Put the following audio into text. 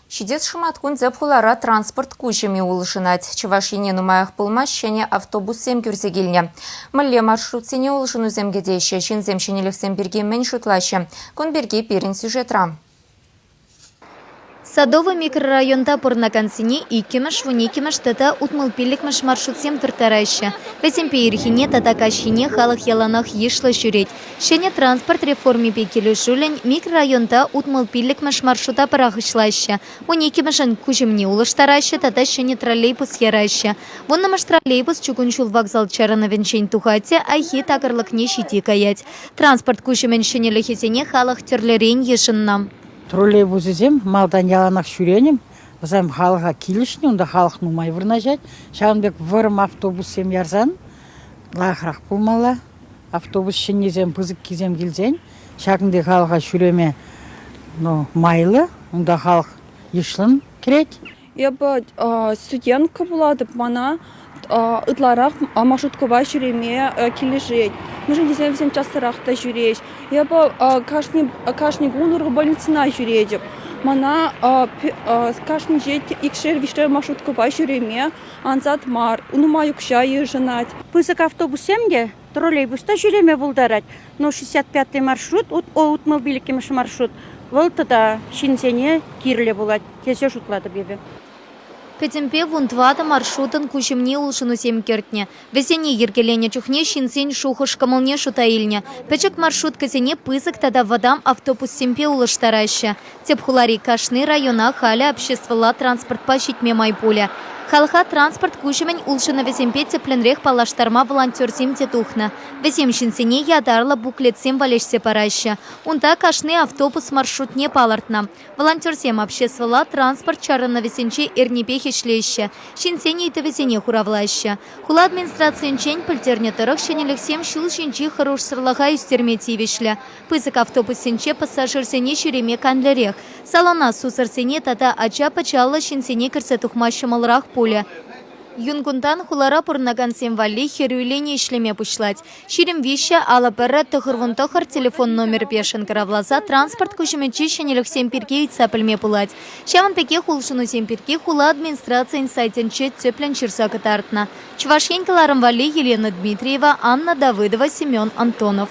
Ҫитес шӑматкун тӗп хулара транспорт куҫӑмӗ улшӑнать. Чӑваш Ене нумаях пулмасть ҫӗнӗ автобуссем кӳрсе килнӗ. Мӗнле маршрутсене улшӑнусем кӗтеҫҫӗ, ҫынсем ҫӗнӗлӗхсем пирки мӗн шутлаҫҫӗ? Кун пирки пирӗн сюжетра. Садовый микрорайонта пурӑнакансене иккӗмӗш, вуниккӗмӗш тата 65-мӗш маршрутсем турттараҫҫӗ. Вӗсемпе ирхине тата каҫхине халӑх яланах йышлӑ ҫӳрет. Ҫӗнӗ транспорт реформипе килӗшӳллӗн микрорайонта 65-мӗш маршрута пӑрахӑҫлаҫҫӗ, вуниккӗмӗшӗн куҫӑмне улӑштараҫҫӗ тата ҫӗнӗ троллейбус яраҫҫӗ. Вуннӑмӗш троллейбус чукун ҫул вокзал чарӑнӑвӗнчен тухать те Айхи такӑрлӑкне ҫити каять. Транспорт куҫӑмӗн ҫӗнӗлӗхӗсене халӑх тӗрлӗрен йышӑннӑ. Троллейбусӗсем малтан яланах ҫӳренӗ. Вӗсем халӑха килӗшнӗ, унта халӑх нумай вырнаҫать. Ҫавӑн пек вӑрӑм автобуссем ярсан лайӑхрах пулмалла. Автобус ҫӗннисем, пысӑккисем килсен ҫакӑнти халӑха ҫӳреме майлӑ. Унта халӑх йышлӑн кӗрет. Эпӗ студентка пулатӑп, мана ытларах маршруткӑпа ҫӳреме килӗшет. Мӗншӗн тесен вӗсем часрах та ҫӳреҫ. Эпӗ кашни кашни кун урӑх больницӑна ҫӳретӗп. Мана кашнинче икшер-виҫшер маршруткӑпа ҫӳреме ансат мар, нумай укҫа йышӑнать. Пысӑк автобуссем те троллейбус та ҫӳреме пултарать. Но 65-й маршрут, 65-мӗш маршрут, вӑл тата ҫынсене кирлӗ пулать тесе шутлатӑп эпӗ. Пӗтӗмпе вунтӑватӑ маршрутӑн куҫӑмне улшӑнусем кӗртнӗ. Вӗсене йӗркеленӗ чухне ҫынсен шухӑш-кӑмӑлне шута илнӗ. Пӗчӗк маршруткӑсене пысӑк тата вӑтам автобуссемпе улӑштараҫҫӗ. Тӗп хулари кашни района халӗ обществӑлла транспортпа ҫитме май пулӗ. Халӑха транспорт куҫӑмӗн улшӑнӑвӗсемпе тӗплӗнрех паллаштарма волонтерсем те тухнӑ. Вӗсем ҫынсене ятарлӑ буклетсем валеҫсе параҫҫӗ. Унта кашни автобус маршрутне палӑртнӑ. Волонтерсем обществӑлла транспорт чарӑнӑвӗсенче эрнипех ӗҫлеҫҫӗ, ҫынсен ыйтӑвӗсене хуравлаҫҫӗ. Хула администрацийӗнчен пӗлтернӗ тӑрӑх, ҫӗнӗлӗхсем ҫул ҫинчи хӑрушсӑрлӑха ӳстерме тивӗҫлӗ. Пысӑк автобуссенче пассажирсене ҫӳреме канлӗрех. Салона сусӑрсене тата ача-пӑчаллӑ ҫынсене кӗрсе тухма ҫӑмӑлрах пулӗ. Юнкунтан хулара пурӑнакансем валли хӗрӳ лини ӗҫлеме пуҫлать. 23 51 99 телефон номерӗпе шӑнкӑравласа транспорт куҫӑмӗнчи ҫӗнӗлӗхсем пирки ыйтса пӗлме пулать. Ҫавӑн пекех улшӑнусем пирки хула администрацийӗн сайтӗнче тӗплӗн ҫырса кӑтартнӑ. Чӑваш Ен кӑларӑм валли Елена Дмитриева, Анна Давыдова, Семен Антонов.